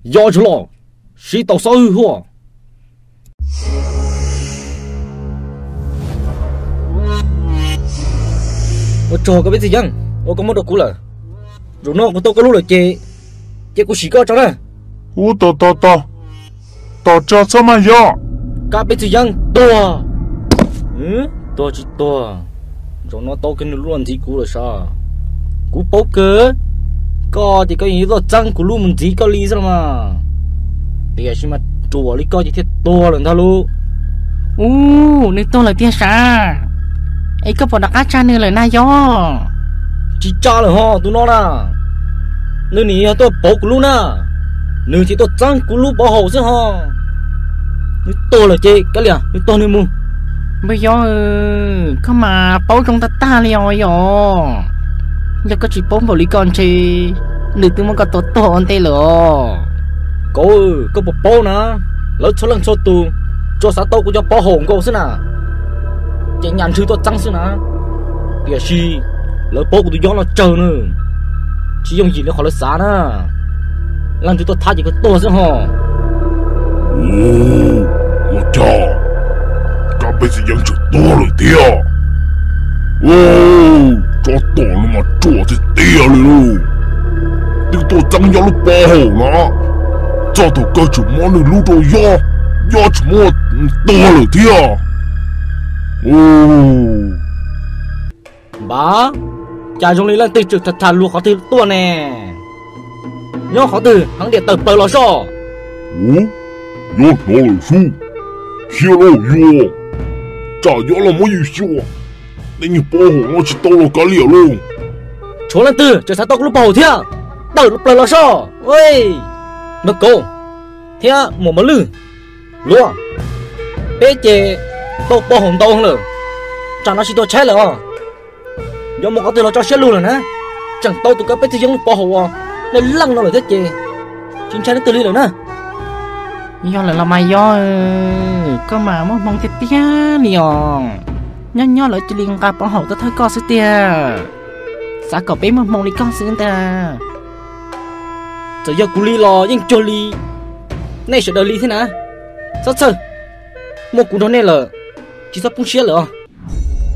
Yog tsis los, sib tau xob hwj huaj. Ua tsaug koj peb txiv yeeb, ua koj muab rau kuv lawm. Zaum no kuv tau koj lub lawm ces, ces kuv sim koj tso na. Ub, tos tos tos, tos tso txhob maj yog. Koj peb txiv yeeb tuag. Tuag tsis tuag, zaum no tau kiag nws lub los ntxiv kuv lawm sav. Kuv paub kawg, koj ces koj yeej yuav tuaj txeeb kuv lub mus ntxiv koj li xwb los mas. Tiam sis mas ruam li koj ces thiaj tuag lawm ntag lauj. Ub, nws tuag lawm tiag sav. Es koj puas rov qab tsa nws lawm na yog? Tsis tsa lawm ho tus no na. Nws nim yog tuaj pauv kuv lub na, nws thiaj tuaj txeeb kuv lub pov haum xwb ho. Nws tuag lawm ces kav liam, nws tuag nws mus. Npawg Yob, koj mas paub zoo tag tag li os yog. Yog koj tsis paub npaum li ko ntshe nws twb muab koj tua tuag ua ntej lawm os. Kauv, koj puas paub na, lawv txhua leej txhua tus tsuas xav tau kuv cov pov haum nkaus xwb na, ces nyas nrhw tuaj txeeb xwb na. Tiam sis lawv paub kuv tus Yob no tsawg na, tsis yooj yim li qhov lawv xav na. Leej twg tuaj thab ces koj tuag xwb ho. Ua cas koj peb txiv yeeb tseem tuag lawm thiab? Tsov tom no mas ruam tiag tiag li lauj. Twb tuaj txeeb Yob lub pov haum na, txog thaum kawg tseem muab nws lub rau Yob, Yob tseem muab tuag lawm thiab. Npam, cas zoo li leej twg tseem tham tham luag qhov twg tuaj ne? Nyob qhov twg heev tiam tawm plaws los soj. Ub, Yob hnov lawm sub, khiav lauj yus, tsam Yob los muab yus xyuas, nej niag pov haum no tsis tau los kav liam lauj. Tshuav leej twg tseem xav tau kuv lub pov haum thiab, tawm plaws los soj. Npawg Kauv thiab muam Mos Lwj, luag peb ces tau pov haum ntau lawm, tsam no tsis tau tshaib lawm os. Yuav mus qhov twg los tso siab lug lawm na, tseem tau tus koj peb txiv yeeb lub pov haum uas leej leej no lawm thiab ces tsis ntshai leej twg li lawm na. Yog lawm los mas Yob, koj mas muaj hmoo tiag tiag li os. Nyob nyob lawv cia li nqa pov haum tuaj thawb koj xwb tiag. Xav kom peb muaj hmoo li koj xwb ntag. Txawm yog kuv li los yeej cuag li nej sawv daws li thiab na. Txhob txhawj, muaj kuv nrog nej lawm, tsis txhob poob siab lawm os.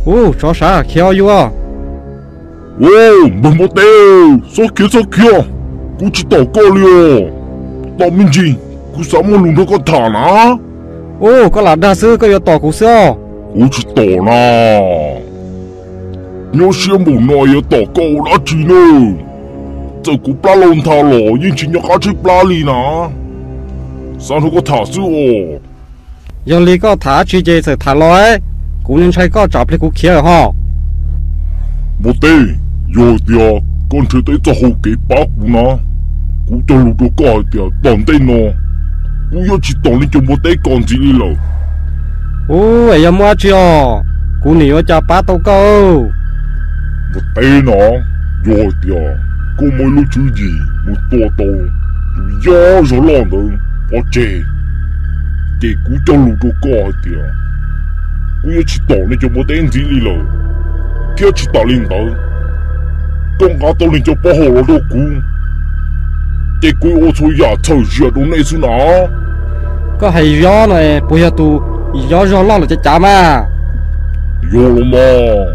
Ub, tsov sav khiav yuav. Ub, npawg Npua Teb, txhob khiav txhob khiav, kuv tsis tom koj li os. Tos me ntsis, kuv xav muaj lus nrog koj tham na. Ub, koj lam dag xwb koj yuav tom kuv xwb os. Kuv tsis tom na. Nyob siab npaum no yuav tom koj ua dab tsi ne? Txawm kuv plab lauj ntha los yeej tsis nco qab tshaib plab li na. Xav nrog koj tham xwb os. Yog li koj tham dab tsi ces txawm tham los, kuv ntshai koj tsam plig kuv khiav lawm ho. Npua Teb, yog hais tias koj nrhiav tau ib txoj hau kev pab kuv na, kuv cog lus rau koj hais tias tom ntej no kuv yuav tsis tom li cov Npua Teb ko ntxiv li lawm. Ub, es yog muaj dab tsi os, kuv nim yuav cas pab tau koj. Npua Teb no, yog hais tias koj muaj ib lub tswv yim mus tua tau tus Yob Zog Loj ntawd pov tseg, ces kuv cog lus rau koj hais tias kuv yuav tsis tom nej cov Npua Teb ntxiv li lawm, thiab tsis tas li ntawd, koj nqa tau nej cov pov haum los rau kuv, ces kuv yuav ua txhua yam txhawm zias rau nej xwb na. Koj hais Yob no puas yog tus Yob Zog Loj lawv cav cav mas? Yog los mas,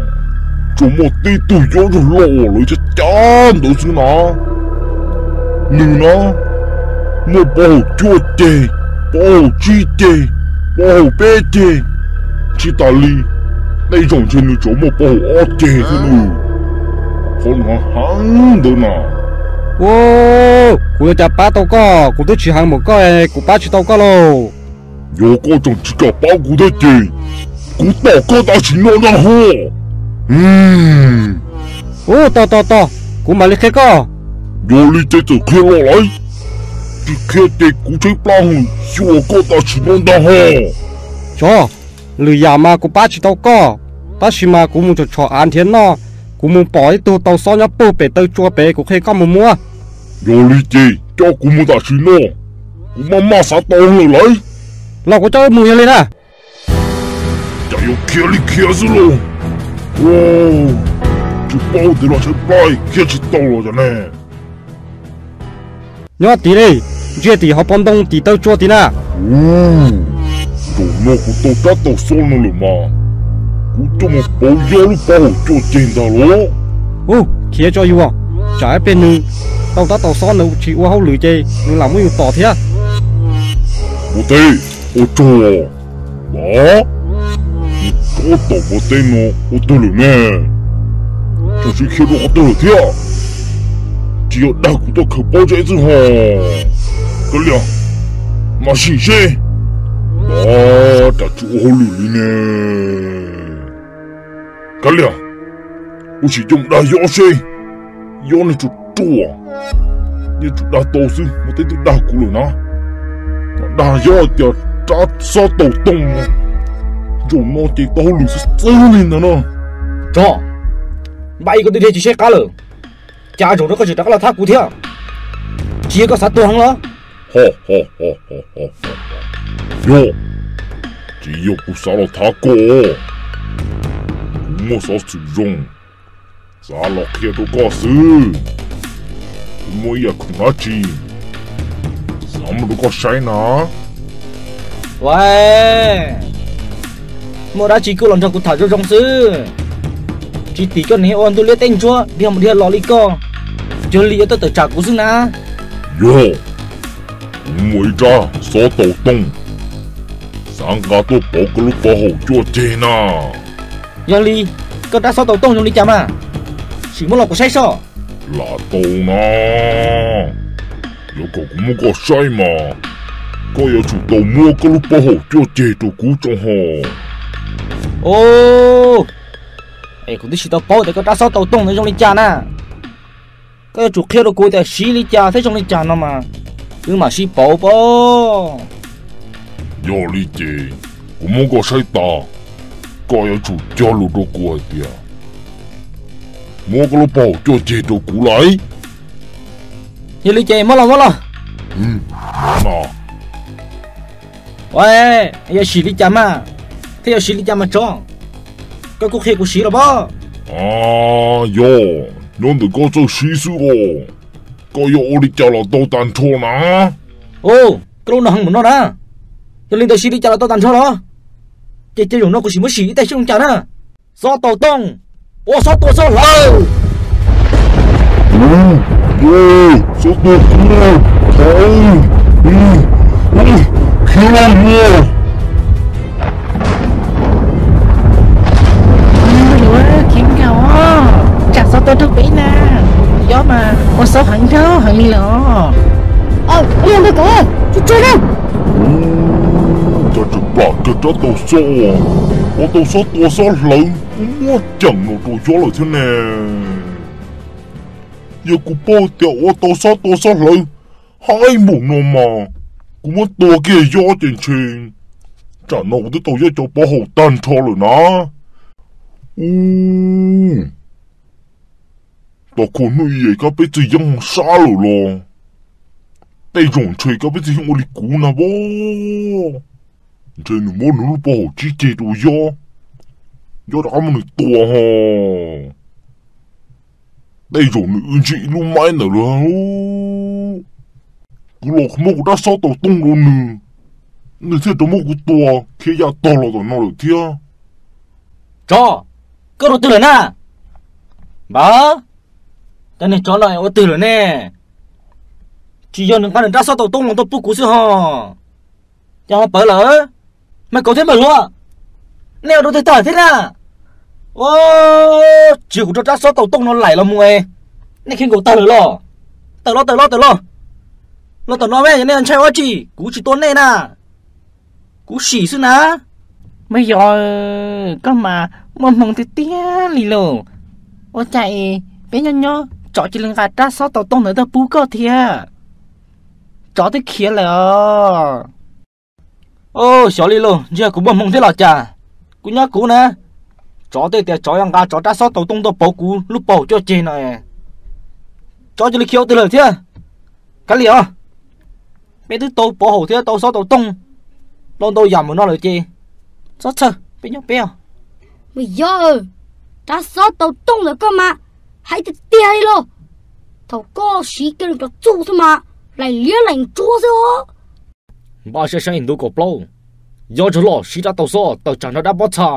tsuas muaj tib tug Yob Zog Loj uas lawv cav cav ntawd xwb na. Nws na, muaj pov haum cuaj ceg, pov haum tsib ceg, pov haum peb ceg, tsis tas li, tej zaum ntshe nws tsuas muaj pov haum ob ceg xwb nws. Qhov nws heev heev ntawd na. Ub, kuv yuav cas pab tau koj, kuv twb tsis heev npaum koj, kuv pab tsis tau koj lauj. Yog koj tseem tsis kam pab kuv thiab ces kuv tom koj tam sim no ntag ho. Ub, tos tos tos, kuv mam li qhia koj. Yog li ces txawm qhia los lauj. Tsis qhia ces kuv tshaib plab heev xyuas koj tam sim no ntag ho. Tsov, lwm yam mas kuv pab tsis tau koj, tab sis mas kuv mus tsom tshom av nrhiav noj, kuv mus pom ib tug tau xob nyob puag pem taw tsua pem, kuv qhia koj mus muab. Yog li ces coj kuv mus tam sim no, kuv maj maj xav tau lawm lauj. Los kuv coj wb mus yog li na. Cas yuav khiav li khiav xwb lauj. Tsis paub tias los tshaib plab khiav tsis tau los cas ne. Nyob tid li. Ntsiag tim hauv pob ntoo tim taw tsua tim na. Zaum no kuv tau rab taus xob no lawm mas, kuv coj mus pauv Yob lub pob haum cuaj ceg ntag los. Ub, khiav tso yus, tsam ib pliag nws tau rab taus xob nws tsis ua hauj lwm ces nws lam muab yus tom thiab. Ua teb, ua tsaug. Vav, nws rab tom ua teb no ua twg lawm ne? Tseem siv khiav rau qhov twg lawm thiab? Tsis yog dag kuv tuaj khaws pob zeb xwb ho. Kav liam, mam sim seb. Vav, cas tsis ua hauj lwm li ne. Kav liam, ua sim coj mus dag Yob seb. Yob niag ruam ruam, yeej tsuas dag tau xwb, mus teb twb dag kuv lawm na. Mas dag Yob tias rab xob taus tooj no, zaum no ces tau hauj lwm xwb xwb li ntawd no. Tso, npaj ib koj twb dhia tsis saib qab lawm, cas zaum no koj tseem rov qab los thab kuv thiab? Tsis yog koj xav tuag heev los? Yog, tsis yog kuv xav los thab koj, kuv muaj xov xwm zoo, xav los qhia rau koj xwb. Kuv muaj ib yam khoom dab tsi xav muab rau koj saib na. Ua, muaj dab tsi kuj los nrog kuv tham zoo zoo xwb, tsis tim koj niag ua ntuj liab teb ntsuab dhia mus dhia los li koj, cuag li yuav tuaj tawm tsam kuv xwb na. Yog, kuv muaj ib rab xob taus tooj, xav nqa tuaj pauv koj lub pov haum cuaj ceg na. Yog li, koj rab xob taus tooj zoo li cas mas, sim muab los kuv saib soj. Lam tau na, yog kom kuv muab koj saib mas, koj yuav tsum tau muab koj lub pov haum cuaj ceg rau kuv tso ho. Os, es kuv twb tsis tau paub tias koj rab xob taus tooj ntawd zoo li cas na. Koj yuav tsum qhia rau kuv tias siv li cas thiab zoo li cas no mas, wb mam sib pauv pob. Yog li ces, kuv muab koj saib tas, koj yuav tsum cog lus rau kuv hais tias muab koj lub pov haum cuaj ceg rau kuv lauj. Yog li ces muab los, muab los. Ua, yog siv li cas mas, thiab yog siv li cas mas tsov? Koj kuj qhia kuv siv los pob. Yog, nyob ntawm koj txawj siv xwb os. Koj yuav ua li cas los tau tag nrho na. Ua, koj lub no heev mus no na. Yog li ntawd siv li cas los tau tag nrho los? Ces cia zaum no kuv sim muab sim ib teg seb zoo cas na. Xob taus tooj, ua xob tua xob hlawv. Xob tua kuv, khiav los mus. Yuav khiav nkaus, tsam xob tua raug peb na. Yob mas ua xob heev nraug heev li los. Ua li ntawd kom tsuag tsuag na. Cas tseem plam kiag rab taus xob, ua tau xob tua xob hlawv, muaj ceem no rau Yob lawm thiab ne. Yog kuv paub tias ua tau xob tua xob hlawv heev npaum no mas, kuv muab tua kiag Yob ces ntshe tsam no kuv twb tau Yob cov pov haum tag nrho lawm na. Ub, tos khua hnub ib yam kab peb txwg yeeb ho sab lawm los, tej zaum ntshe kab peb txwg yeeb ua li kuv na pob. Ntshe nws muab nws lub pov haum tsib ceg rau Yob, Yob rov qab muab nws tua ho. Tej zaum nws wb ntsib ib lub maib ntawm lawm. Kuv los muab kuv rab xob taus tooj rau nws, nws thiaj rov muab kuv tua khiav ya tog los tom no lawm thiab. Tsov, koj ua twg lawm na? Npawg, cov niag tsov no ua twg lawm ne? Tsis yog nws nqa nws rab xob taus tooj los tuaj pub kuv xwb ho. Cas ho pawv lawm? Mas kauv thiab npawg hluas, nej ua dua twg tag thiab na? Ua, tsis yog kuv rau rab xob taus tooj no laim los mus es nej khiav nkaus tag lawm los? Tawm los, tawm los, tawm los. Los tom no me, yog nej ntshai ua tsi, kuv tsis tua nej na. Kuv sim xwb na. Mas yog, koj mas muaj hmoo tiag tiag li lauj. Ua cas es peb nyob nyob tsov cia li nqa rab xob taus tooj ntawd tuaj pub koj thiab? Tsov twb khiav lawm os. Xyov li lauj, ntshe kuv muaj hmoo thiab los cas. Kuv nyob kuv na, tsov twb tias tsov yuav nqa tsov rab xob taus tooj tuaj pauv kuv lub pov cuaj ceg no, tsov cia li khiav ua twg lawm thiab. Kav liam os, peb twb tau pov haum thiab tau xob taus tooj los ntau yam mus no lawm ces txhob txhawj, peb nyob peb os. Mas yog, rab xob taus tooj ntawd koj mas hais tiag tiag li los. Thaum koj siv kiag nws cov txuj xwb mas Laim liab laim ntsuab xwb os. Npaj siab saib ntu kaum plaub, yob tsag loj sib rab tau xwb, tawm tsam nrog dab pob txha.